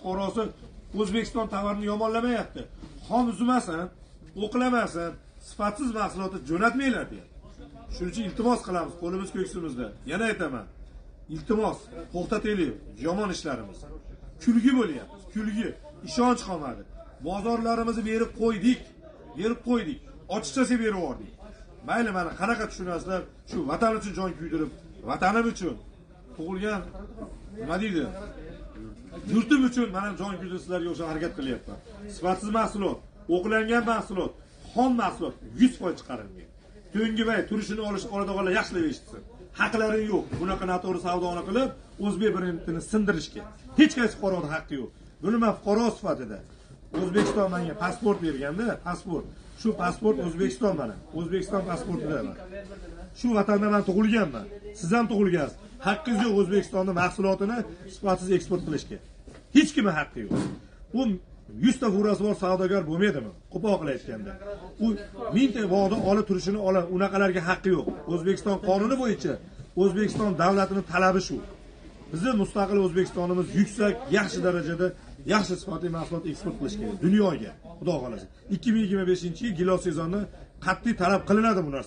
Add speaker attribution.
Speaker 1: fuqarosi O'zbekiston tovarini yomonlamayapti. Xom uzmasin, o'qlamasin, sifatsiz mahsulotni jo'natmanglar deyapti. Shuning uchun iltimos qilamiz, qo'limiz ko'ksimizda. Yana aytaman. Iltimos, to'xtataylik yomon ishlarimizni. Kulgi bo'lyapmiz, kulgi. Ishonch qolmadi. Bozorlarimizni berib qo'ydik, berib qo'ydik. Ochiqchasiga berib yubordik. Mayli, mana qanaqa tushunasizlar, shu vatan uchun jon kuydirib, vatanim uchun tug'ilgan, nima deydi, yurtim uchun mana jon kuydirib sizlarga o'sha harakat qilyapman. Sifatsiz mahsulot, o'qlangan mahsulot, xom mahsulot 100% chiqarilmaydi. To'ngibay turishini olish oladiganlar yaxshilab eshitsin. Haqlari yo'q. Bunaqa noto'g'ri savdoni qilib, o'zbek brendini sindirishga hech qaysi fuqaroni haqqi yo'q. Buni men fuqaro sifatida O'zbekiston menga pasport berganda, pasport. Shu pasport O'zbekiston mana. O'zbekiston pasportida man. Shu vatanda men tug'ilganman. Siz ham tug'ilgansiz. Haqqingiz yo'q O'zbekistonning mahsulotini sifatsiz eksport qilishga. Hech kimning haqqi yo'q. U 100 ta furasi bor savdogar bo'lmaydimi? Qo'pol qilib aytganda. U 1000 ta bog'da olib turishini oladi, unaqalarga haqqi yo'q. O'zbekiston qonuni bo'yicha O'zbekiston davlatining talabi shu. Bizni mustaqil O'zbekistonimiz yuksak, yaxshi darajada, yaxshi sifatli mahsulot eksport qilish kerak dunyoga. Xudo xolasa. 2025-yil gilos sezoni qat'iy talab qilinadi bu narsa.